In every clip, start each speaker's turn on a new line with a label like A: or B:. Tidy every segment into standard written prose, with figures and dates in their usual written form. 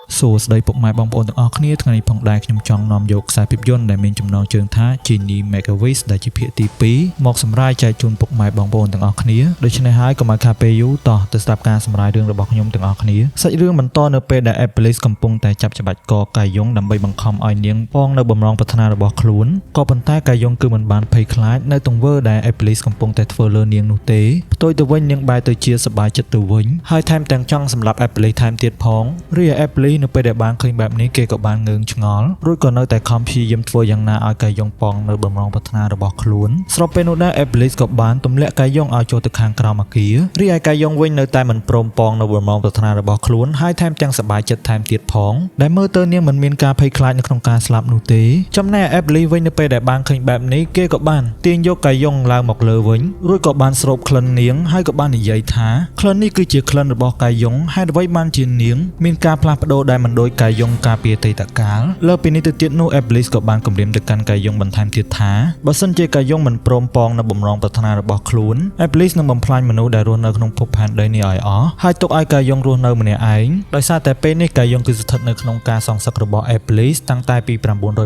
A: សួស្តីពុកម៉ែបងប្អូនទាំងអស់គ្នាថ្ងៃនេះផងដែរខ្ញុំចង់នាំយកខ្សែភាពយន្តដែលមានចំណងជើងថា Genie Make a Wish ដែលជាភាគទី2មកសម្រាយចែកជូនពុកម៉ែបងប្អូនទាំងអស់គ្នាដូច្នេះហើយកុំឲ្យខាតពេលយូរតោះទៅស្ដាប់ការសម្រាយរឿងរបស់ខ្ញុំទាំងអស់គ្នាសាច់រឿងបន្តនៅពេលដែល Iblis កំពុងតែចាប់ច្បាច់កកាយងដើម្បីបង្ខំឲ្យនាងប៉ងនៅបំរងប្រាថ្នារបស់ខ្លួនក៏ប៉ុន្តែកាយងគឺមិនបានភ័យខ្លាចនៅទង្វើដែល Iblis កំពុងតែធ្វើលើនាងនោះទេផ្ទុយទៅវិញនាងបែរទៅជាសប្បាយចិត្តទៅវិញហើយថែមទាំងចង់សម្លាប់ Iblis ថែមទៀតផងរីឯ Iblis នៅពេលដែលបានឃើញបែបនេះគេក៏បានងើងឆ្ងល់រួចក៏នៅតែខំព្យាយាមធ្វើយ៉ាងណាឲ្យកាយងប៉ងនៅបំរងប្រាថ្នារបស់ខ្លួនស្របពេលនោះដែរ Iblis ក៏បានទម្លាក់កាយងឲ្យចូលទៅខាងក្រោមអគាររីឯកាយងវិញនៅតែមិនព្រមប៉ងនៅបំរងប្រាថ្នារបស់ខ្លួនហើយថែមទាំងសប្បាយចិត្តថែមទៀតផងដែលមើលទៅនាងមិនមានការភ័យខ្លាចនៅក្នុងការស្លាប់នោះទេចំណែក Iblis វិញនៅពេលដែលបានឃើញបែបនេះគេក៏បានទាញយកកាយងឡើងមកលើវិញរួចក៏បានស្រូបក្លិននាងហើយក៏បាននិយាយថាក្លិននេះគឺជាក្លិនរបស់កាយងហេតុអ្វីបានជានាងមានការផ្លាស់ប្ដូរដែលមិនដូចកាយងកាលពីអតីតកាលលើពីនេះទៅទៀតនោះ Iblis ក៏បានគំរាមទៅកាន់កាយងបន្ថែមទៀតថាបើសិនជាកាយងមិនព្រមប៉ងនៅបំរងប្រាថ្នារបស់ខ្លួន Iblis នឹងបំផ្លាញមនុស្សដែលរស់នៅក្នុងភពផែនដីនេះឲ្យអស់ហើយទុកឲ្យកាយងរស់នៅម្នាក់ឯងដោយសារតែពេលនេះកាយងគឺស្ថិតនៅក្នុងការសងសឹករបស់ Iblis តាំងតែពី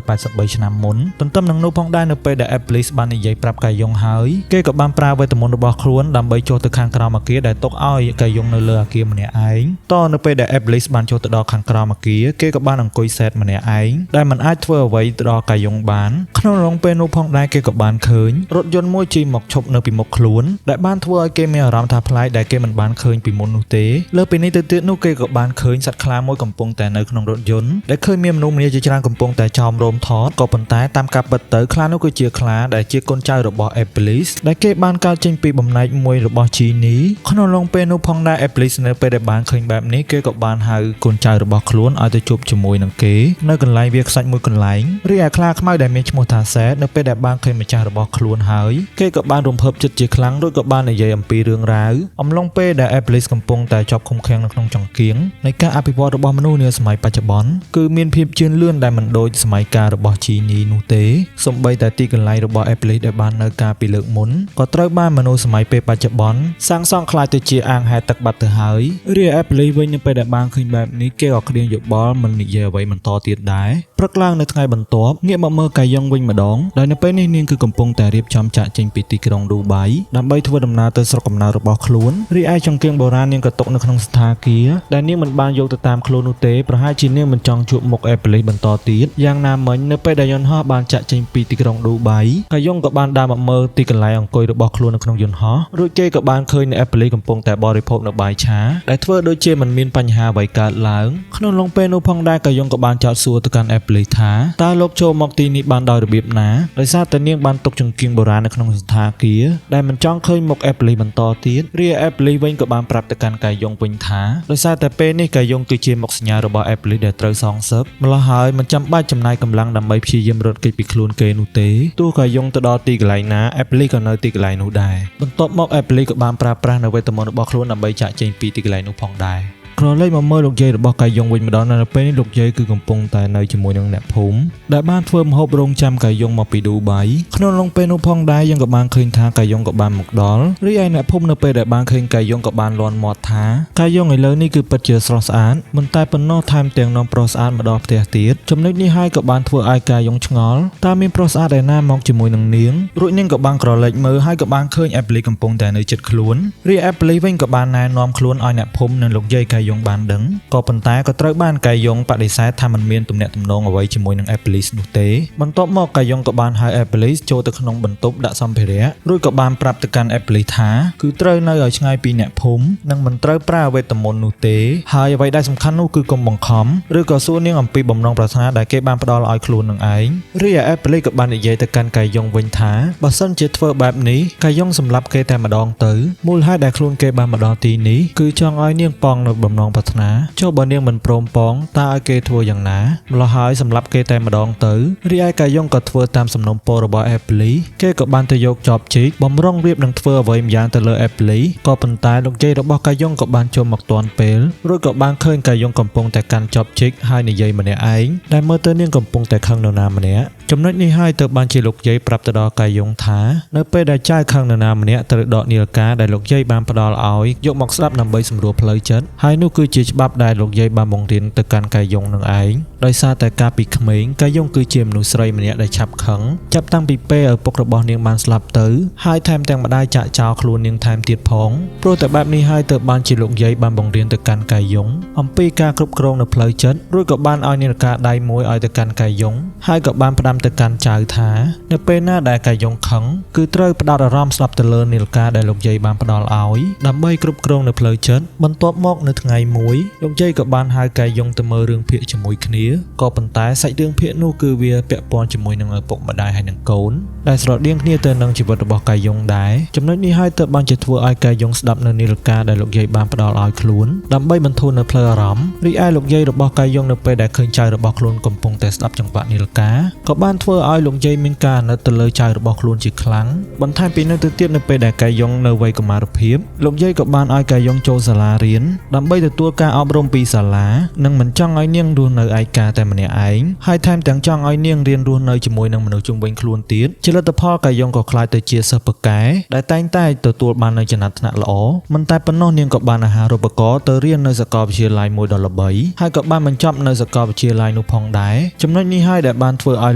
A: 983ឆ្នាំមុនទន្ទឹមនឹងនោះផងដែរនៅពេលដែល Iblis បាននិយាយប្រាប់កាយងហើយគេក៏បានប្រើវេទមន្តរបស់ខ្លួនដើម្បីចុះទៅខាងក្រោមអគារដែលទុកឲ្យកាយងនៅលើអគារម្នាក់ឯងតនៅពេលដែល Iblis បានចុះទៅដល់ខាងក្រោមអគារគេក៏បានអង្គុយសេតម្នាក់ឯងដែលមិនអាចធ្វើអ្វីទៅដល់កាយងបានក្នុងរងពេលនោះផងដែរគេក៏បានឃើញរថយន្តមួយជិះមកឈប់នៅពីមុខខ្លួនដែលបានធ្វើឲ្យគេមានអារម្មណ៍ថាប្លែកដែលគេមិនបានឃើញពីមុននោះទេលើពីនេះទៅទៀតនោះគេក៏បានឃើញសត្វខ្លាមួយកំពុងតែនៅក្នុងរថយន្តដែលឃើញមានមនុស្សម្នាជាច្រើនកំពុងតែចោមរោមថតក៏ប៉ុន្តែតាមការពិតទៅខ្លានោះគឺជាខ្លាដែលជាកូនចៅរបស់ Iblis ដែលគេបានកើតចេញពីបំណែកមួយរបស់ Genie ក្នុងឡុងពេលនោះផងដែរ Iblis នៅពេលដែលបានឃើញបែបនេះគេក៏បានហៅកូនចៅរបស់ខ្លួនឲ្យទៅជួបជាមួយនឹងគេនៅកន្លែងវាខ្សាច់មួយកន្លែងរីឯខ្លាខ្មៅដែលមានឈ្មោះថាសេតនៅពេលដែលបានឃើញម្ចាស់របស់ខ្លួនហើយគេក៏បានរំភើបចិត្តជាខ្លាំងរួចក៏បាននិយាយអំពីរឿងរ៉ាវអំឡុងពេលដែល Iblis កំពុងតែជាប់ឃុំឃាំងនៅក្នុងចង្កៀងនៃការអភិវឌ្ឍរបស់មនុស្សនាសម័យបច្ចុប្បន្នគឺមានភាពជឿនលឿនដែលមិនដូចសម័យកាលរបស់ Genie នោះទេសូម្បីតែទីកន្លែងរបស់ Iblis ដែលបាននៅកាលពីលើកមុនក៏ត្រូវបានមនុស្សសម័យពេលបច្ចុប្បន្នសាងសង់ក្លាយទៅជាអាងហែលទឹកបាត់ទៅហើយរីឯ Iblis វិញនៅពេលដែលបានឃើញបែបនេះគេក៏ក្តៀងយោបល់មិននិយាយអ្វីបន្តទៀតដែរព្រឹកឡើងនៅថ្ងៃបន្ទាប់ងាកមកមើលកាយងវិញម្ដងដោយនៅពេលនេះនាងគឺកំពុងតែរៀបចំចាក់ចេញពីទីក្រុងឌូបៃដើម្បីធ្វើដំណើរទៅស្រុកកំណើតរបស់ខ្លួនរីឯចង្គៀងបុរាណនាងក៏ຕົកនៅក្នុងស្ថាគារដែលនាងមិនបានយកទៅតាមខ្លួននោះទេប្រហែលជានាងមិនចង់ជួបមុខអេប្លីសបន្តទៀតយ៉ាងណាមិញនៅពេលដែលយន្តហោះបានចាក់ចេញពីទីក្រុងឌូបៃកាយងក៏បានដើរមកមើលទីកន្លែងអង្គុយរបស់ខ្លួននៅក្នុងយន្តហោះរួចគេក៏បានឃើញនៅអេប្លីកំពុងតែបរិភោគនៅបាយឆាដែលធ្វើដូចជាមិនមានបញ្ហាអ្វីកើតឡើងក្នុងឡុងពេលនោះផងដែរកាយងក៏បានចោទសួរទៅកាន់អេប្លីថាតើលោកចូលមកទីនេះបានដោយរបៀបណាដោយសារតែនាងបានទុកចង្គៀងបុរាណនៅក្នុងស្ថាគារដែលមិនចង់ឃើញមុខអេប្លីបន្តទៀតរីឯអេប្លីវិញក៏បានប្រាប់ទៅកាន់កាយងវិញថាដោយសារតែពេលនេះកាយងគឺជាមុខសញ្ញារបស់អេប្លីដែលត្រូវសងសឹកម្ល៉េះហើយមិនចាំបាច់ចំណាយកម្លាំងដើម្បីព្យាយាមរត់គេចពីខ្លួនគេនោះទេទោះកាយងទៅដល់ទីកន្លែងណាអេប្លីក៏នៅទីកន្លែងនោះដែរបន្ទាប់មកអេប្លីក៏បានប្រើប្រាស់នៅវេទមន្តរបស់ខ្លួនដើម្បីចាក់ចេញពីទីកន្លែងនោះផងដែរក្រឡេកមកមើលលោកយាយរបស់កាយងវិញម្ដងនៅពេលនេះលោកយាយគឺកំពុងតែនៅជាមួយនឹងអ្នកភូមិដែលបានធ្វើម្ហូបរងចាំកាយងមកពីឌូបៃក្នុងឡុងពេលនោះផងដែរយើងក៏បានឃើញថាកាយងក៏បានមកដល់រីឯអ្នកភូមិនៅពេលដែលបានឃើញកាយងក៏បានលាន់មាត់ថាកាយងឥឡូវនេះគឺពិតជាស្រស់ស្អាតមិនតែប៉ុណ្ណោះថែមទាំងនាំប្រុសស្អាតមកដល់ផ្ទះទៀតចំណុចនេះហើយក៏បានធ្វើឲ្យកាយងឆ្ងល់តើមានប្រុសស្អាតឯណាមកជាមួយនឹងនាងរួចនាងក៏បានក្រឡេកមើលហើយក៏បានឃើញអេប្លីកំពុងតែនៅជិតខ្លួនរីឯអេប្លីវិញក៏បានណែនាំខ្លួនឲ្យអ្នកភូមិនិងលោកយាយកាយងបានដឹងក៏ប៉ុន្តែក៏ត្រូវបានកាយងបដិសេធថាមិនមានទំនាក់ទំនងអ្វីជាមួយនឹង Iblis នោះទេបន្ទាប់មកកាយងក៏បានហៅ Iblis ចូលទៅក្នុងបន្ទប់ដាក់សម្ភារៈរួចក៏បានប្រាប់ទៅកាន់ Iblis ថាគឺត្រូវនៅឲ្យឆ្ងាយពីអ្នកភូមិនិងមិនត្រូវប្រើវេទមន្តនោះទេហើយអ្វីដែលសំខាន់នោះគឺកុំបង្ខំឬក៏សួរនាងអំពីបំណងប្រាថ្នាដែលគេបានផ្ដល់ឲ្យខ្លួននឹងឯងរីឯ Iblis ក៏បាននិយាយទៅកាន់កាយងវិញថាបើសិនជាធ្វើបែបនេះកាយងសម្លាប់គេតែម្ដងទៅមូលហេតុដែលខ្លួនគេបានមកដល់ទីនេះគឺចង់ឲ្យនាងប៉ងនៅបំណងប្រាថ្នាចុះបើនាងមិនព្រមប៉ងតើឲ្យគេធ្វើយ៉ាងណាម្ល៉េះហើយសម្លាប់គេតែម្ដងទៅរីឯកាយងក៏ធ្វើតាមសំណូមពររបស់អេប្លីគេក៏បានទៅយកចបជីកបំរុងរៀបនឹងធ្វើអ្វីម្យ៉ាងទៅលើអេប្លីក៏ប៉ុន្តែលោកយាយរបស់កាយងក៏បានចូលមកទាន់ពេលរួចក៏បានឃើញកាយងកំពុងតែកាន់ចបជីកហើយនិយាយម្នាក់ឯងដែលមើលទៅនាងកំពុងតែខឹងនរណាម្នាក់ ចំណុចនេះហើយទើបបានជាលោកយាយប្រាប់ទៅដល់កាយងថានៅពេលដែលចៅខឹងនរណាម្នាក់ត្រូវដកនាឡិកាដែលលោកយាយបានផ្ដល់ឲ្យយកមកស្ដាប់ដើម្បីសម្រួលផ្លូវចិត្តហើយនោះគឺជាច្បាប់ដែលលោកយាយបានបង្រៀនទៅកាន់កាយងនឹងឯងដោយសារតែកាលពីក្មេងកាយងគឺជាមនុស្សស្រីម្នាក់ដែលឆាប់ខឹងចាប់តាំងពីពេលឪពុករបស់នាងបានស្លាប់ទៅហើយថែមទាំងម្ដាយចាក់ចោលខ្លួននាងថែមទៀតផងព្រោះតែបែបនេះហើយទើបបានជាលោកយាយបានបង្រៀនទៅកាន់កាយងអំពីការគ្រប់គ្រងនៅផ្លូវចិត្តរួចក៏បានឲ្យនាឡិកាដៃមួយឲ្យទៅកាន់កាយងហើយក៏បានផ្ដាំទៅកាន់ចៅថានៅពេលណាដែលកាយងខឹងគឺត្រូវផ្ដោតអារម្មណ៍ស្ដាប់ទៅលើនាឡិកាដែលលោកយាយបានផ្ដល់ឲ្យដើម្បីគ្រប់គ្រងនៅផ្លូវចិត្តបន្ទាប់មកនៅថ្ងៃមួយលោកយាយក៏បានហៅកាយងទៅមើលរឿងភាគជាមួយគ្នាក៏ប៉ុន្តែសាច់រឿងភាគនោះគឺវាពាក់ព័ន្ធជាមួយនឹងឪពុកម្ដាយហើយនិងកូនដែលស្រដៀងគ្នាទៅនឹងជីវិតរបស់កាយងដែរចំណុចនេះហើយទើបបានជាធ្វើឲ្យកាយងស្ដាប់នៅនាឡិកាដែលលោកយាយបានផ្ដល់ឲ្យខ្លួនដើម្បីបន្ធូរនៅផ្លូវអារម្មណ៍រីឯលោកយាយរបស់កាយងនៅពេលដែលឃើញចៅរបស់ខ្លួនកំពុងតែស្ដាប់ចង្វាក់នាឡិកាក៏បានធ្វើឲ្យលោកយាយមានការអាណិតទៅលើចៅរបស់ខ្លួនជាខ្លាំងបន្ថែមពីនោះទៅទៀតនៅពេលដែលកាយងនៅវ័យកុមារភាពលោកយាយក៏បានឲ្យកាយងចូលសាលារៀនដើម្បីទទួលការអប់រំពីសាលានិងមិនចង់ឲ្យនាងរស់នៅឯកាតែម្នាក់ឯងហើយថែមទាំងចង់ឲ្យនាងរៀនរស់នៅជាមួយនឹងមនុស្សជុំវិញខ្លួនទៀតជាលទ្ធផលកាយងក៏ក្លាយទៅជាសិស្សពូកែដែលតែងតែទទួលបាននូវចំណាត់ថ្នាក់ល្អមិនតែប៉ុណ្ណោះនាងក៏បានអាហារូបករណ៍ទៅរៀននៅសាកលវិទ្យាល័យមួយដ៏ល្បីហើយក៏បានបញ្ចប់នៅសាកលវិទ្យាល័យនោះផងដែរចំណុចនេះហើយដែលបានធ្វើឲ្យ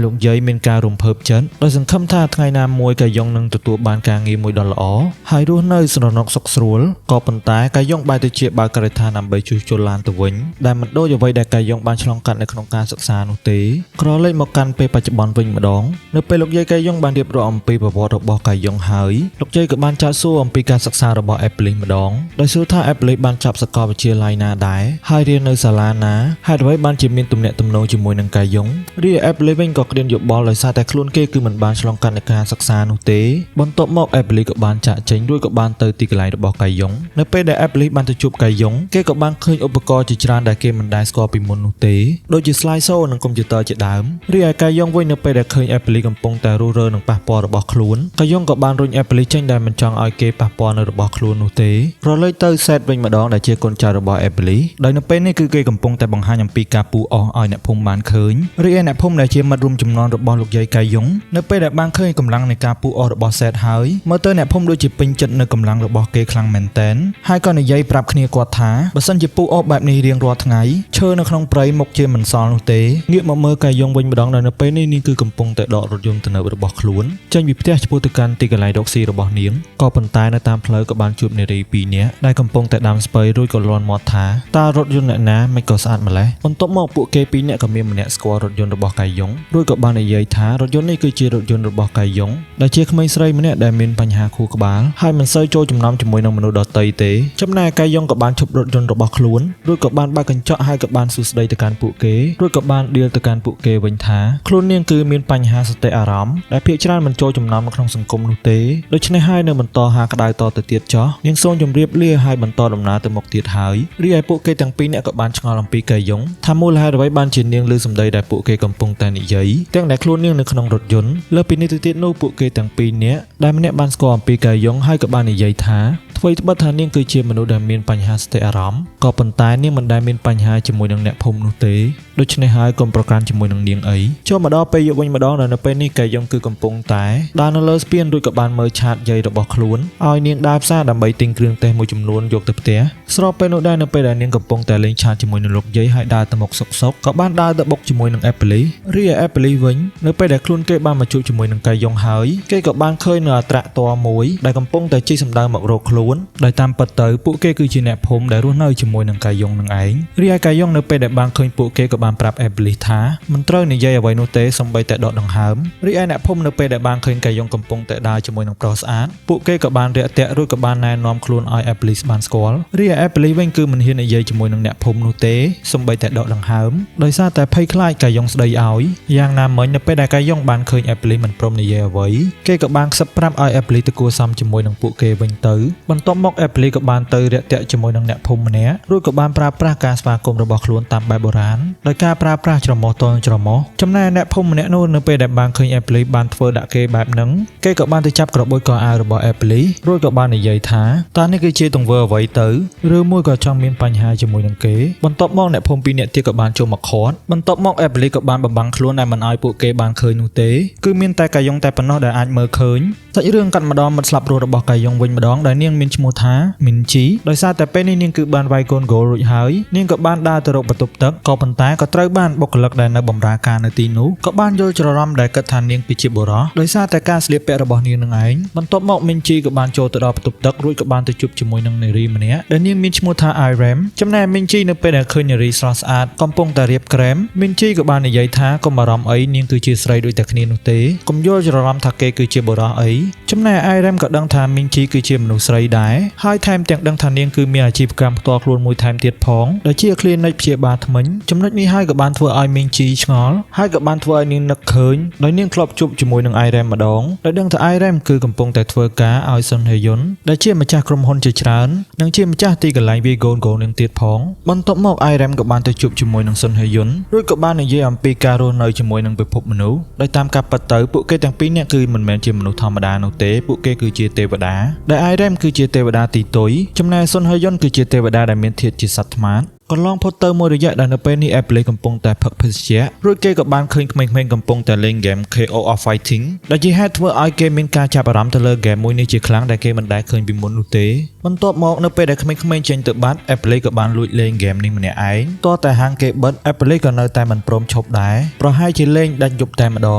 A: លោកយាយមានការរំភើបចិត្តដោយសង្ឃឹមថាថ្ងៃណាមួយកាយងនឹងទទួលបានការងារមួយដ៏ល្អហើយរស់នៅស្រណុកសុខស្រួលក៏ប៉ុន្តែកាយងបែរទៅជាបើកការដ្ឋានដើម្បីជួសជុលឡានទៅវិញដែលមិនដូចអ្វីដែលកាយងបានឆ្លងកាត់នៅក្នុងការសិក្សានោះទេក្រឡេកមកកាន់ពេលបច្ចុប្បន្នវិញម្ដងនៅពេលលោកយាយកាយងបានរៀបរាប់អំពីប្រវត្តិរបស់កាយងហើយលោកយាយក៏បានចាត់សួរអំពីការសិក្សារបស់អេប្លីសម្ដងដោយសួរថាអេប្លីបានចាប់សាកលវិទ្យាល័យណាដែរហើយរៀននៅសាលាណាហេតុអ្វីបានជាមានទំនាក់ទំនងជាមួយនឹងកាយងរីឯអេប្លីវិញក៏ក្តៀនយោបល់ដោយសារតែខ្លួនគេគឺមិនបានឆ្លងកាត់ในការសិក្សានោះទេបន្ទាប់មកអេប្លីក៏បានចាក់ចេញរួចក៏បានទៅទីកន្លែងរបស់កាយងនៅពេលដែលអេប្លីបានទៅជួបកាយងគេក៏បានឃើញឧបករណ៍ជាច្រើនដែលគេមិនដែលស្គាល់ពីមុននោះទេដូចជា slide show និងកុំព្យូទ័រជាដើមរីឯកាយងវិញនៅពេលដែលឃើញអេប្លីកំពុងតែរុះរើនឹងប៉ះពាល់របស់ខ្លួនកាយងក៏បានរុញអេប្លីចេញដែលមិនចង់ឲ្យគេប៉ះពាល់នៅរបស់ខ្លួននោះទេក្រឡេកទៅសេតវិញម្ដងដែលជាកូនចៅរបស់អេប្លីដោយនៅពេលនេះគឺគេកំពុងតែបង្ហាញអំពីការពូអស់ឲ្យអ្នកភូមិបានឃើញរីឯអ្នកភូមិដែលជាមិត្តរួមជំនាន់របស់លោកយាយកាយងនៅពេលដែលបានឃើញកម្លាំងនៃការពូអស់របស់សេតហើយមើលទៅអ្នកភូមិដូចជាពេញចិត្តនៅកម្លាំងរបស់គេខ្លាំងមែនទែនហើយក៏និយាយប្រាប់គ្នាគាត់ថាបើសិនជាពូអស់បែបនេះរៀងរាល់ថ្ងៃឈើនៅក្នុងព្រៃមុខជាមិនសល់នោះទេងាកមកមើលកាយងវិញម្ដងដោយនៅពេលនេះនាងគឺកំពុងតែដករថយន្តទំនើបរបស់ខ្លួនចេញពីផ្ទះឆ្ពោះទៅកាន់ទីកន្លែងរកស៊ីរបស់នាងក៏ប៉ុន្តែនៅតាមផ្លូវក៏បានជួបនារីពីរនាក់ដែលកំពុងតែដាំស្ពៃរួចក៏លាន់មាត់ថាតើរថយន្តអ្នកណាមិនក៏ស្អាតម្ល៉េះបន្ទាប់មកពួកគេពីរនាក់ក៏មានម្នាក់ស្គាល់រថយន្តរបស់កាយងរួចក៏បាននិយាយថារថយន្តនេះគឺជារថយន្តរបស់កាយងដែលជាក្មេងស្រីម្នាក់ដែលមានបញ្ហាខួរក្បាលហើយមិនសូវចូលចំណោមជាមួយនឹងមនុស្សដទៃទេចំណែកកាយងក៏បានឈប់រថយន្តរបស់ខ្លួនរួចក៏បានបើកកញ្ចក់ហើយក៏បានសួស្តីទៅកាន់ពួកគេរួចក៏បានដៀលទៅកាន់ពួកគេវិញថាខ្លួននាងគឺមានបញ្ហាសតិអារម្មណ៍ដែលភាគច្រើនមិនចូលចំណោមនៅក្នុងសង្គមនោះទេដូច្នេះហើយនៅបន្តហាក្តៅតទៅទៀតចោះនាងសូមជម្រាបលាហើយបន្តដំណើរទៅមុខទៀតហើយរីឯពួកគេទាំងពីរនាក់ក៏បានឆ្ងល់អំពីកាយងថាមូលហេតុអ្វីបានជានាងឮសម្ដីដែលពួកគេកំពុងតែនិយាយទាំងដែលខ្លួននាងនៅក្នុងរថយន្តលើសពីនេះទៅទៀតនោះពួកគេទាំងពីរនាក់ដែលម្នាក់បានស្គាល់អំពីកាយងហើយក៏បាននិយាយថាអ្វីត្បិតថានាងគឺជាមនុស្សដែលមានបញ្ហាសតិអារម្មណ៍ក៏ប៉ុន្តែនាងមិនដែលមានបញ្ហាជាមួយនឹងអ្នកភូមិនោះទេដូច្នេះហើយកុំប្រកាន់ជាមួយនឹងនាងអីចូលមកដល់ពេលយប់វិញម្ដងដែលនៅពេលនេះកាយងគឺកំពុងតែដើរនៅលើស្ពានរួចក៏បានមើលឆាតយាយរបស់ខ្លួនឲ្យនាងដើរផ្សារដើម្បីទិញគ្រឿងទេសមួយចំនួនយកទៅផ្ទះស្របពេលនោះដែរនៅពេលដែលនាងកំពុងតែលេងឆាតជាមួយនឹងលោកយាយហើយដើរទៅមុខសុកសុកក៏បានដើរទៅបុកជាមួយនឹងអេប្លីរីឯអេប្លីវិញនៅពេលដែលខ្លួនគេបានមកជួបជាមួយនឹងកាយងហើយគេក៏បានឃើញនៅអត្រាក់តមួយដែលកំពុងតែជិះសម្ដៅមករកខ្លួនដោយតាមពិតទៅពួកគេគឺជាអ្នកភូមិដែលរស់នៅជាមួយនឹងកាយងនឹងឯងរីឯកាយងនៅពេលដែលបានឃើញពួកគេក៏បានប្រាប់អេប្លីថាមិនត្រូវនិយាយអ្វីនោះទេសូម្បីតែដកដង្ហើមរីឯអ្នកភូមិនៅពេលដែលបានឃើញកាយងកំពុងតែដើរជាមួយនឹងប្រុសស្អាតពួកគេក៏បានរាក់ទាក់រួចក៏បានណែនាំខ្លួនឲ្យអេប្លីបានស្គាល់រីឯអេប្លីវិញគឺមិនហ៊ាននិយាយជាមួយនឹងអ្នកភូមិនោះទេសូម្បីតែដកដង្ហើមដោយសារតែភ័យខ្លាចកាយងស្ដីឲ្យយ៉ាងណាមិញនៅពេលដែលកាយងបានឃើញអេប្លីមិនព្រមនិយាយអ្វីគេក៏បានខ្សឹបប្រាប់ឲ្យអេប្លីទៅគួរសមជាមួយនឹងពួកគេវិញទៅបន្ បន្ទាប់មក Apple ក៏បានទៅរាក់ទាក់ជាមួយនឹងអ្នកភូមិម្នាក់រួចក៏បានប្រើប្រាស់ការស្វាគមន៍របស់ខ្លួនតាមបែបបុរាណដោយការប្រើប្រាស់ច្រមុះទល់ច្រមុះចំណែកអ្នកភូមិម្នាក់នោះនៅពេលដែលបានឃើញ Apple បានធ្វើដាក់គេបែបហ្នឹងគេក៏បានទៅចាប់ក្របួចកអាវរបស់ Apple រួចក៏បាននិយាយថាតើនេះគឺជាទង្វើអ្វីទៅឬមួយក៏ចង់មានបញ្ហាជាមួយនឹងគេបន្ទាប់មកអ្នកភូមិពីរនាក់ទៀតក៏បានចូលមកឃាត់បន្ទាប់មក Apple ក៏បានបំបាំងខ្លួនដែលមិនឲ្យពួកគេបានឃើញនោះទេគឺមានតែកាយ៉ុងតែប៉ុណ្ណោះដែលអាចមើលឃើញសាច់រឿងកាត់ម្ដងមិត្តស្លាប់រស់របស់កាយ៉ុងវិញម្ដងដែលនាងមានឈ្មោះថាមីនជីដោយសារតែពេលនេះនាងគឺបានវាយកូនហ្គោលរួចហើយនាងក៏បានដើរទៅរកបន្ទប់ទឹកក៏ប៉ុន្តែក៏ត្រូវបានបុគ្គលិកដែលនៅបម្រើការនៅទីនោះក៏បានយល់ច្រឡំដែលគិតថានាងគឺជាបុរសដោយសារតែការស្លៀកពាក់របស់នាងនឹងឯងបន្ទាប់មកមីនជីក៏បានចូលទៅដល់បន្ទប់ទឹករួចក៏បានទៅជួបជាមួយនឹងនារីម្នាក់ដែលនាងមានឈ្មោះថា Irem ចំណែកមីនជីនៅពេលដែលឃើញនារីស្រស់ស្អាតកំពុងតែរៀបក្រែមមីនជីក៏បាននិយាយថាកុំបារម្ភអីនាងគឺជាស្រីដូចតែគ្នានោះទេកុំយល់ច្រឡំថាគេគឺជាបុរសអីចំណែក Irem ក៏ដឹងថាមីនជីគឺជាមនុស្សស្រីដែរហើយថែមទាំងដឹងថានាងគឺមានអាជីវកម្មផ្ទាល់ខ្លួនមួយថែមទៀតផងដែលជា clinic ព្យាបាលធ្មេញចំណុចនេះហើយក៏បានធ្វើឲ្យមីនជីឆ្ងល់ហើយក៏បានធ្វើឲ្យនាងនឹកឃើញដោយនាងធ្លាប់ជួបជាមួយនឹង Irem ម្ដងដោយដឹងថា Irem គឺកំពុងតែធ្វើការឲ្យសុនហេយុនដែលជាម្ចាស់ក្រុមហ៊ុនជាច្រើននិងជាម្ចាស់ទីកន្លែងវាយកូនហ្គោលនឹងទៀតផងបន្ទាប់មក Irem ក៏បានទៅជួបជាមួយនឹងសុនហេយុនរួចក៏បាននិយាយអំពីការរស់នៅជាមួយនឹងពិភពមនុស្សដោយតាមការពិតទៅពួកគេទាំងពីរនាក់គឺមិនមែនជាមនុស្សធម្មតានោះទេពួកគេគឺជាទេវតាដែល Irem គឺជាទេវតាទីតុយចំណែកសុនហេយុនគឺជាទេវតាដែលមានធាតុជាសត្វត្មាតកន្លងផុតទៅមួយរយៈដែលនៅពេលនេះ Apple កំពុងតែផឹកភេសជ្ជៈរួចគេក៏បានឃើញក្មេងៗកំពុងតែលេងហ្គេម KO of Fighting ដែលជាហេតុធ្វើឲ្យគេមានការចាប់អារម្មណ៍ទៅលើហ្គេមមួយនេះជាខ្លាំងដែលគេមិនដែលឃើញពីមុននោះទេបន្ទាប់មកនៅពេលដែលក្មេងៗចេញទៅបាត់ Apple ក៏បានលួចលេងហ្គេមនេះម្នាក់ឯងតោះតែហាងគេបិទ Apple ក៏នៅតែមិនព្រមឈប់ដែរប្រហែលជាលេងដាច់យប់តែម្ដ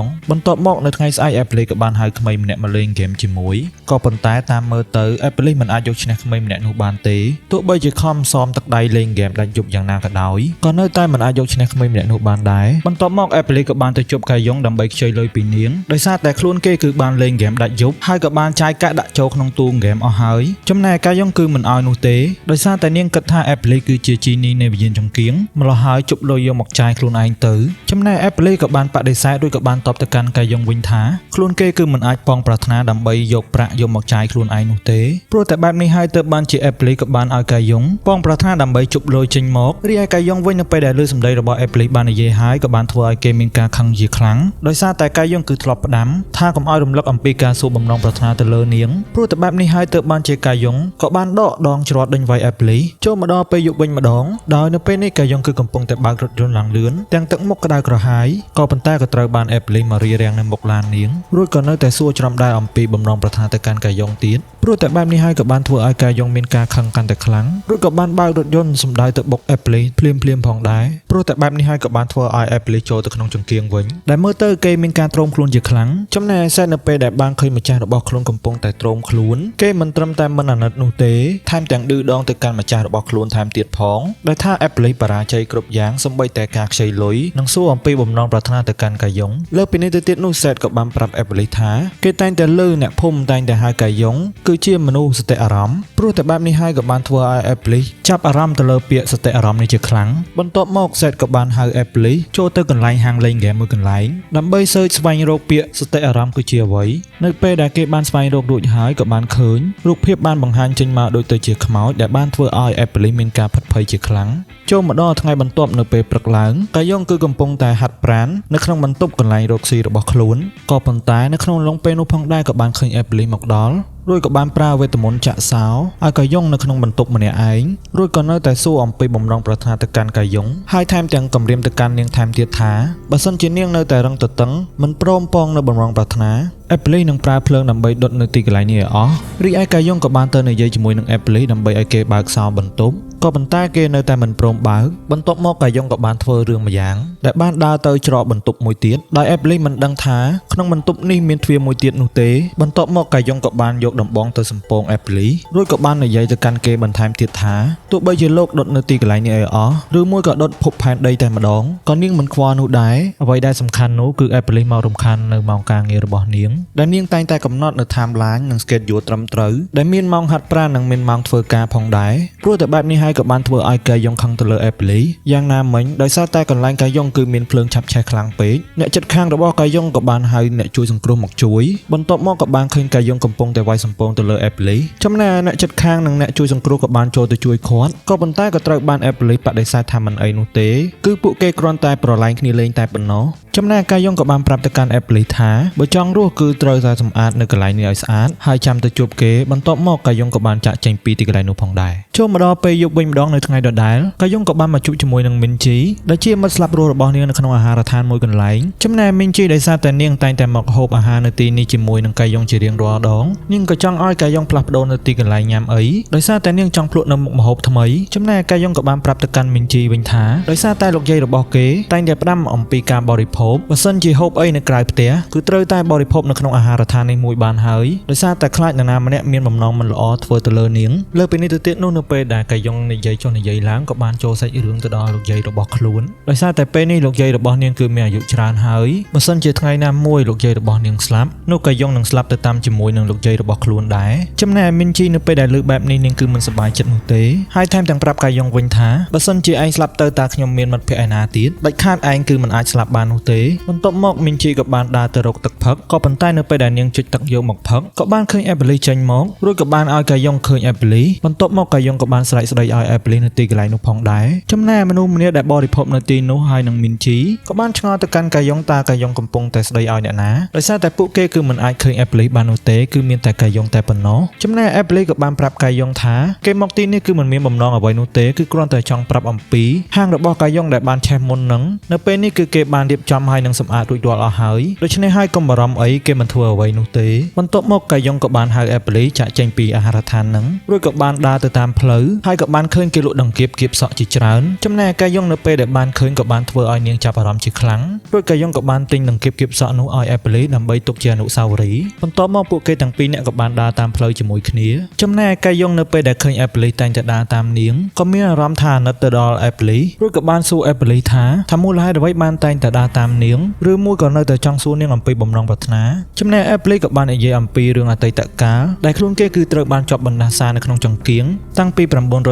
A: ងបន្ទាប់មកនៅថ្ងៃស្អែក Apple ក៏បានហៅក្មេងម្នាក់មកលេងហ្គេមជាមួយក៏ប៉ុន្តែតាមមើលទៅ Apple មិនអាចយកឈ្នះក្មេងម្នាក់នោះបានទេទោះបីជាខំសមទឹកដៃលេងហ្គេមដាច់យប់យ៉ាងណាក៏ដោយក៏នៅតែមិនអាចយកឈ្នះក្មេងម្នាក់នោះបានដែរបន្ទាប់មក Apple ក៏បានទៅជួបកាយ៉ុងដើម្បីខ្ចីលុយពីនាងដោយសារតែខ្លួនគេគឺបានលេងហ្គេមដាច់យប់ហើយក៏បានចាយកាក់ដាក់ចូលក្នុងទូហ្គេមអស់ហើយចំណែកកាយ៉ុងគឺមិនឲ្យនោះទេដោយសារតែនាងគិតថា Apple គឺជាជីនីនៃវិញ្ញាណចង្គៀងម្ល៉េះហើយជប់លុយយកមកចាយខ្លួនឯងទៅចំណែក Apple ក៏បានបដិសេធរួចក៏បានតបទៅកាន់កាយ៉ុងវិញថាខ្លួនគេគឺមិនអាចប៉ងប្រាថ្នាដើម្បីយកប្រាក់យកមកចាយខ្លួនឯងនោះទេព្រោះតែបែបនេះហើយទើបបានជា Apple ក៏បានឲ្យកាយ៉ុងប៉ងប្រាថ្នាដើម្បីជប់លុយចេញមករីឯកាយ៉ុងវិញនៅពេលដែលឮសម្ដីរបស់ Apple បាននិយាយហើយក៏បានធ្វើឲ្យគេមានការខឹងជាខ្លាំងដោយសារតែកាយ៉ុងគឺធ្លាប់ផ្ដាំថាកុំឲ្យរំលឹកអំពីការសួរបំណងប្រាថ្នាទៅលើនាងព្រោះតែបែបនេះហើយទើបបានជាកាយ៉ុងក៏បានដកដងច្រត់ដេញវាយ Apple ចូលមកដល់ពេលយប់វិញម្ដងដោយនៅពេលនេះកាយ៉ុងគឺកំពុងតែបើករថយន្តឡើងលឿនទាំងទឹកមុខក្តៅក្រហាយក៏ប៉ុន្តែក៏ត្រូវបាន Apple មករារាំងនៅមុខឡាននាងរួចក៏នៅតែសួរច្រំដែរអំពីបំណងប្រាថ្នាទៅកាន់កាយ៉ុងទៀតព្រោះតែបែបនេះហើយក៏បានធ្វើឲ្យកាយ៉ុងមានការខឹងកាន់តែខ្លាំងរួចក៏បានបើករថយន្តសម្ដៅទៅបុក Apple ភ្លាមភ្លាមផងដែរព្រោះតែបែបនេះហើយក៏បានធ្វើឲ្យ Apple ចូលទៅក្នុងចង្គៀងវិញដែលមើលទៅគេមានការទ្រាំខ្លួនជាខ្លាំងចំណែកសេតនៅពេលដែលបានឃើញម្ចាស់របស់ខ្លួនកំពុងតែទ្រាំខ្លួនគេមិនត្រឹមតែមិនអាណិតនោះទេថែមទាំងឌឺដងទៅកាន់ម្ចាស់របស់ខ្លួនថែមទៀតផងដោយថា Apple បរាជ័យគ្រប់យ៉ាងសូម្បីតែការខ្ចីលុយនិងសួរអំពីបំណងប្រាថ្នាទៅកាន់កាយ៉ុងលើពីនេះទៅទៀតនោះសេតក៏បានប្រាប់ Apple ថាគេតែងតែលើអ្នកភូមិតែងតែហៅកាយ៉ុងគឺជាមនុស្សសតិអារម្មណ៍ព្រោះតែបែបនេះហើយក៏បានធ្វើឲ្យ Apple ចាប់អារម្មណ៍ទៅលើពាក្យសតិអារម្មណ៍នេះជាខ្លាំងបន្ទាប់មកសេតក៏បានហៅ Apple ចូលទៅកន្លែងហាងលេងហ្គេមមួយកន្លែងដើម្បី search ស្វែងរកពាក្យសតិអារម្មណ៍គឺជាអ្វីនៅពេលដែលគេបានស្វែងរករួចហើយក៏បានឃើញរូបភាពបានបង្ហាញចេញមកដូចទៅជាខ្មោចដែលបានធ្វើឲ្យ Apple មានការភិតភ័យជាខ្លាំងចូលមកដល់ថ្ងៃបន្ទាប់នៅពេលព្រឹកឡើងកាយ៉ុងគឺកំពុងតែហាត់ប្រាណនៅក្នុងបន្ទប់កន្លែងរកស៊ីរបស់ខ្លួនក៏ប៉ុន្តែនៅក្នុងឡុងពេលនោះផងដែរក៏បានឃើញ Apple មកដល់រួចក៏បានប្រើវេទមន្តចាក់សោឲ្យកាយ៉ុងនៅក្នុងបន្ទប់ម្នាក់ឯងរួចក៏នៅតែសួរអំពីបំណងប្រាថ្នាទៅកាន់កាយ៉ុងហើយថែមទាំងគំរាមទៅកាន់នាងថែមទៀតថាបើសិនជានាងនៅតែរឹងទទឹងមិនព្រមប៉ងនៅបំណងប្រាថ្នា Apple នឹងប្រើភ្លើងដើម្បីដុតនៅទីកន្លែងនេះឲ្យអស់រីឯកាយ៉ុងក៏បានទៅនិយាយជាមួយនឹង Apple ដើម្បីឲ្យគេបើកសោបន្ទប់ក៏ប៉ុន្តែគេនៅតែមិនព្រមបើកបន្ទាប់មកកាយ៉ុងក៏បានធ្វើរឿងម្យ៉ាងដែលបានដើរទៅច្រកបន្ទប់មួយទៀតដោយ Apple មិនដឹងថាក្នុងបន្ទប់នេះមានទ្វារមួយទៀតនោះទេបន្ទាប់មកកាយ៉ុងក៏បានយកដំបងទៅសំពង Apple រួចក៏បាននិយាយទៅកាន់គេបន្ថែមទៀតថាទោះបីជាលោកដុតនៅទីកន្លែងនេះឲ្យអស់ឬមួយក៏ដុតភពផែនដីតែម្ដងក៏នាងមិនខ្វល់នោះដែរអ្វីដែលសំខាន់នោះគឺ Apple មករំខាននៅម៉ោងការងាររបស់នាងដែលនាងតែងតែកំណត់នៅ timeline និង schedule ត្រឹមត្រូវដែលមានម៉ោងហាត់ប្រាណនិងមានម៉ោងធ្វើការផងដែរព្រោះតែបែបនេះហើយក៏បានធ្វើឲ្យកាយ៉ុងខឹងទៅលើ Apple យ៉ាងណាមិញដោយសារតែកន្លែងកាយ៉ុងគឺមានភ្លើងឆាប់ឆេះខ្លាំងពេកអ្នកចិត្តខាងរបស់កាយ៉ុងក៏បានហៅអ្នកជួយសង្គ្រោះមកជួយបន្ទាប់មកក៏បានឃើញកាយ៉ុងកំពុងតែវាយ សំពងទៅលើ Apple ចំណែកអ្នកចិត្តខាងនិងអ្នកជួយសង្គ្រោះក៏បានចូលទៅជួយគាត់ក៏ប៉ុន្តែក៏ត្រូវបាន Apple បដិសេធថាមិនអីនោះទេគឺពួកគេគ្រាន់តែប្រឡែងគ្នាលេងតែប៉ុណ្ណោះចំណែកកាយ៉ុងក៏បានប្រាប់ទៅកាន់ Apple ថាបើចង់រស់គឺត្រូវតែសម្អាតនៅកន្លែងនេះឲ្យស្អាតហើយចាំទៅជួបគេបន្ទាប់មកកាយ៉ុងក៏បានចាក់ចេញពីទីកន្លែងនោះផងដែរចូលមកដល់ពេលយប់វិញម្ដងនៅថ្ងៃដដែលកាយ៉ុងក៏បានមកជួបជាមួយនឹងមីនជីដែលជាមិត្តស្លាប់រស់របស់នាងនៅក្នុងអាហារដ្ឋានមួយកន្លែងចំណែកមីនជីដោយសារតែនាងតែងតែមកហូបអាហារនៅទីនេះជាមួយនឹងកាយ៉ុងជារៀងរាល់ដងនាងក៏ចង់ឲ្យកាយ៉ុងផ្លាស់ប្ដូរនៅទីកន្លែងញ៉ាំអីដោយសារតែនាងចង់ភ្លក់នៅមុខម្ហូបថ្មីចំណែកកាយ៉ុងក៏បានប្រាប់ទៅកាន់មីនជីវិញថាដោយសារតែលោកយាយរបស់គេតែងតែផ្ដាំអំពីការបរិភោគបើសិនជាហូបអីនៅក្រៅផ្ទះគឺត្រូវតែបរិភោគនៅក្នុងអាហារដ្ឋាននេះមួយបានហើយដោយសារតែខ្លាចនរណាម្នាក់មានបំណងមិនល្អធ្វើទៅលើនាងលើពីនេះទៅទៀតនោះនៅពេលដែលកាយ៉ុងនិយាយចុះនិយាយឡើងក៏បានចូលសាច់រឿងទៅដល់លោកយាយរបស់ខ្លួនដោយសារតែពេលនេះលោកយាយរបស់នាងគឺមានអាយុច្រើនហើយបើសិនជាថ្ងៃណាមួយលោកយាយរបស់នាងស្លាប់នោះកាយ៉ុងនឹងស្លាប់ទៅតាមជាមួយនឹងលោកយាយរបស់ខ្លួនដែរចំណែកមីនជីនៅពេលដែលលើបែបនេះនាងគឺមិនសប្បាយចិត្តនោះទេហើយថែមទាំងប្រាប់កាយ៉ុងវិញថាបើសិនជាឯងស្លាប់ទៅតើខ្ញុំមានមិត្តភក្តិឯណាទៀតដាច់ខាតឯងគឺមិនអាចស្លាប់បាននោះទេបន្ទាប់មកមីនជីក៏បានដើរទៅរកទឹកផឹកក៏ប៉ុន្តែនៅពេលដែលនាងជិចទឹកយកមកផឹកក៏បានឃើញអេបលីចេញមករួចក៏បានឲ្យកាយ៉ុងឃើញអេបលីបន្ទាប់មកកាយ៉ុងក៏បានស្រែកស្ដីឲ្យអេបលីនៅទីកន្លែងនោះផងដែរចំណែកមនុស្សម្នាក់ដែលបរិភោគនៅទីនោះហើយនឹងមីនជីក៏បានឆ្ងល់ទៅកាន់កាយ៉ុងតើកាយ៉ុងកំពុងតែស្ដីឲ្យអ្នកណាដោយសារតែពួកគេគឺមិនអាចឃើញអេបលីបាននោះទេគឺមានតែកាយ៉ុងតែប៉ុណ្ណោះចំណែកអេបលីក៏បានប្រាប់កាយ៉ុងថាគេមកទីនេះគឺមិនមានបំណងអ្វីនោះទេគឺគ្រាន់តែចង់ប្រាប់អំពីហាងរបស់កាយ៉ុងដែលបានឆេះមុននឹងនៅពេលនេះគឺគេបានរៀបចំហើយនឹងសម្អាតរួចរាល់អស់ហើយដូច្នេះហើយកុំបារម្ភអីគេមិនធ្វើអ្វីនោះទេបន្ទាប់មកកាយ៉ុងក៏បានហៅអេបលីចាក់ចេញពីអាហារដ្ឋាននឹងរួចក៏បានដើរទៅតាមផ្លូវហើយក៏បានឃើញគេលក់ដង្កៀបគៀបសក់ជាច្រើនចំណែកកាយ៉ុងនៅពេលដែលបានឃើញក៏បានធ្វើឲ្យនាងចាប់អារម្មណ៍ជាខ្លាំងរួចកាយ៉ុងក៏បានទិញដង្កៀបគៀបសក់នោះឲ្យអេបលីដើម្បីទុកជាអនុស្សាវរីយ៍បន្ទាប់មកពួកគេទាំងពីរនាក់ក៏បានដើរតាមផ្លូវជាមួយគ្នាចំណែកកាយ៉ុងនៅពេលដែលឃើញអេបលីតែងតែដើរតាមនាងក៏មានអារម្មណ៍ថាអាណិតទៅដល់អេបលីរួចក៏បានសួរអេបលីថាថាមូលហេតុអ្វីបានតែងតែដើរតាមនាងឬមួយក៏នៅតែចង់សួរនាងអំពីបំណងប្រាថ្នាចំណែកអេបលីក៏បាននិយាយអំពីរឿងអតីតកាលដែលខ្លួនគេគឺត្រូវបានជាប់បណ្ដាសានៅក្នុងចង្គៀងតាំងពី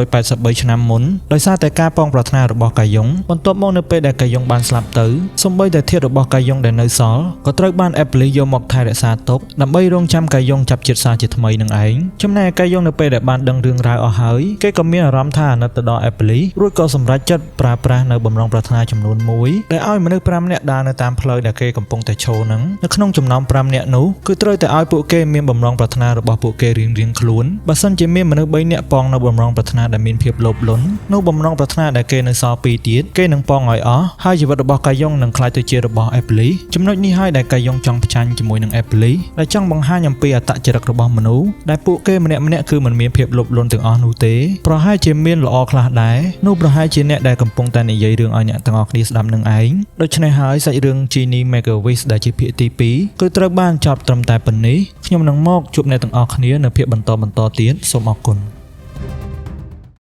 A: 983ឆ្នាំមុនដោយសារតែការប៉ងប្រាថ្នារបស់កាយ៉ុងបន្ទាប់មកនៅពេលដែលកាយ៉ុងបានស្លាប់ទៅសូម្បីតែធាតុរបស់កាយ៉ុងដែលនៅសល់ក៏ត្រូវបានអេបលីយកមកថែរក្សាទុកដើម្បីរងចាំកាយ៉ុងចាប់ជាតិសាជាថ្មីនឹងឯងចំណែកកាយ៉ុងនៅពេលដែលបានដឹងរឿងរ៉ាវអស់ហើយគេក៏មានអារម្មណ៍ថាអាណិតទៅដល់អេបលីរួចក៏សម្រេចចិត្តប្រើប្រាស់នៅបំណងប្រាថ្នាចំនួន1ដែលឲ្យមនុស្ស5នាក់ដើរនៅតាមផ្លូវដែលគេកំពុងតែឈរនឹងនៅក្នុងចំណោម5នាក់នោះគឺត្រូវតែឲ្យពួកគេមានបំណងប្រាថ្នារបស់ពួកគេរៀងៗខ្លួនបើសិនជាមានមនុស្ស3នាក់ប៉ងនៅបំណងប្រាថ្នាដែលមានភាពលោភលន់នោះបំណងប្រាថ្នាដែលគេនៅសល់2ទៀតគេនឹងប៉ងឲ្យអស់ហើយជីវិតរបស់កាយ៉ុងនឹងក្លាយទៅជារបស់អេបលីចំណុចនេះហើយដែលកាយ៉ុងចង់ផ្ចាញ់ជាមួយនឹងអេបលីដែលចង់បង្ហាញអំពីអត្តចរិតរបស់មនុស្សដែលពួកគេម្នាក់ៗគឺមិនមានភាពលោភលន់ទាំងអស់នោះទេប្រហែលជាមានល្អខ្លះដែរនោះប្រហែលជាអ្នកដែលកំពុងតែនិយាយរឿងឲ្យអ្នកទាំងអស់គ្នាស្ដាប់នឹងឯងដូច្នេះហើយសាច់រឿង Genie Make-A-Wish ដែលជាភាគទី2គឺត្រូវបានចប់ត្រឹមតែប៉ុណ្នេះខ្ញុំនឹងមកជួបអ្នកទាំងអស់គ្នានៅភាគបន្តបន្តទៀតសូមអរគុណ។